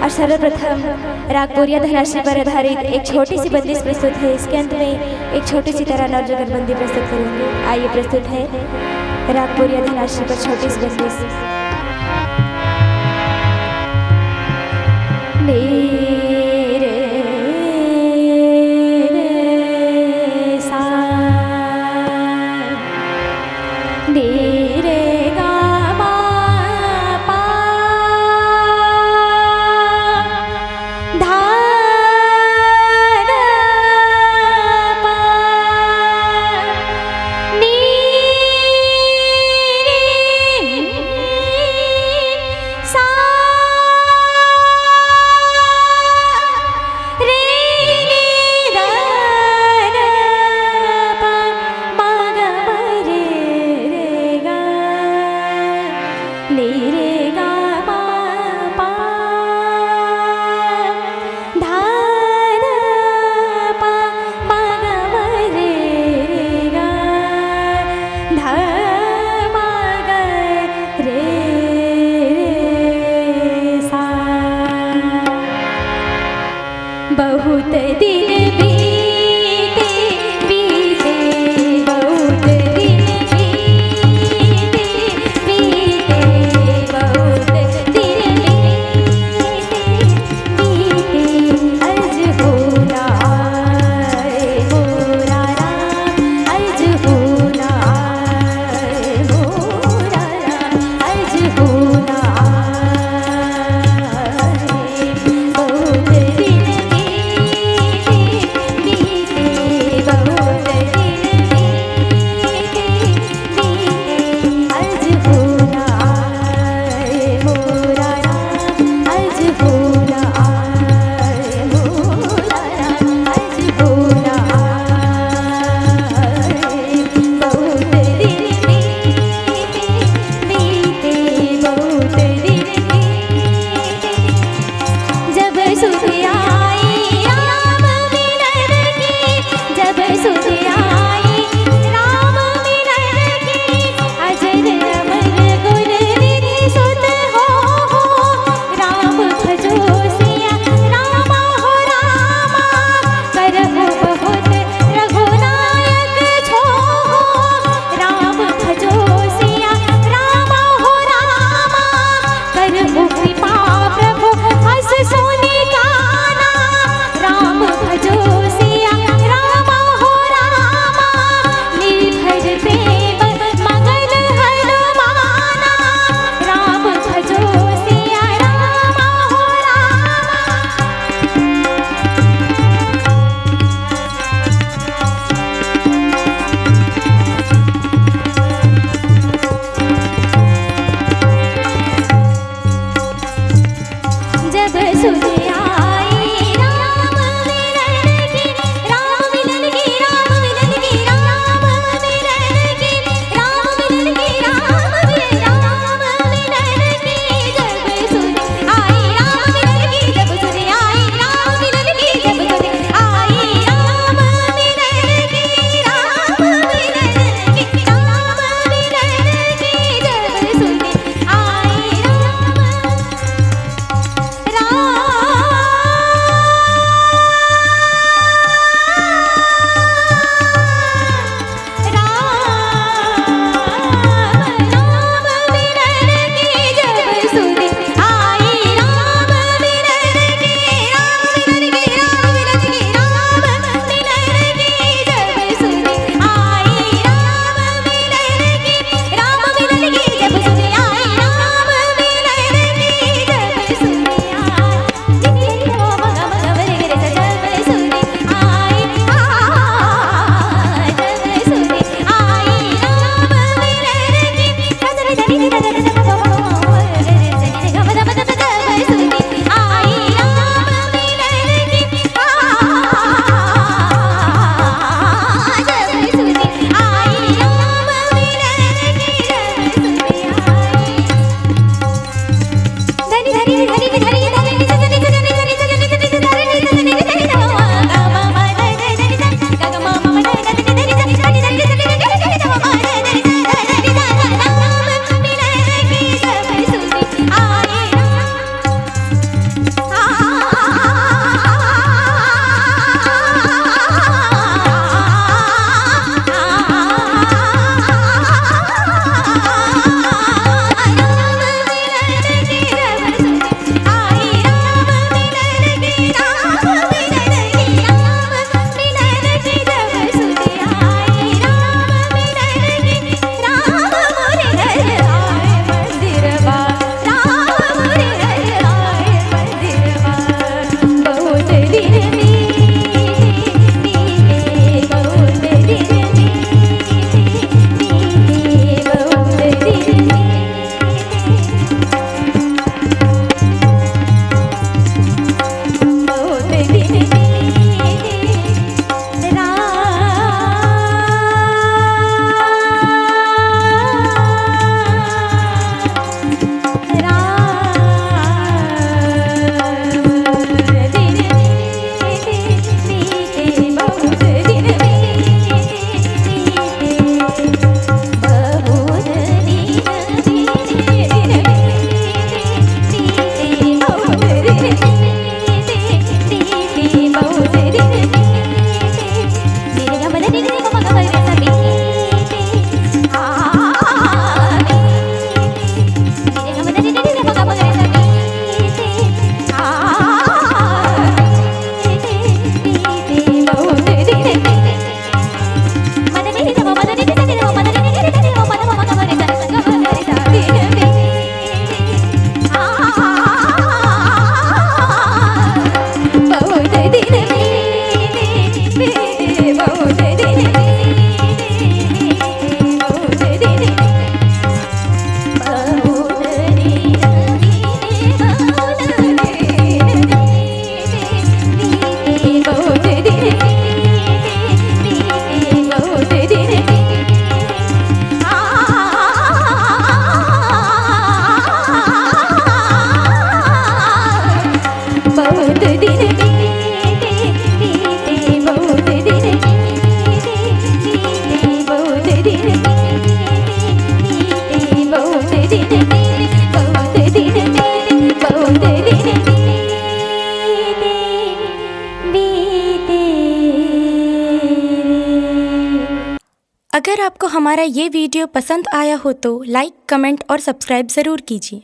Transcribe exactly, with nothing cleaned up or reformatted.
और सर्वप्रथम राग बोरिया धनाश्री पर आधारित एक छोटी सी बंदिश प्रस्तुत है। इसके अंत में एक छोटी सी तरह नौजगत बंदी प्रस्तुत करेंगे। आइए, प्रस्तुत है राग बोरिया धनाश्री पर छोटी सी बंदिश। नी रे रे सा, नी रे गा मा पा, धा धा पा, नी रे सा। बहुत दिन बीते, बीते, बहुत दिन बीते, बीते, बहुत दिन बीते, बीते, बहुत दिन बीते, बहुत दिन बीते, बीते, बीते। अगर आपको हमारा ये वीडियो पसंद आया हो तो लाइक, कमेंट और सब्सक्राइब ज़रूर कीजिए।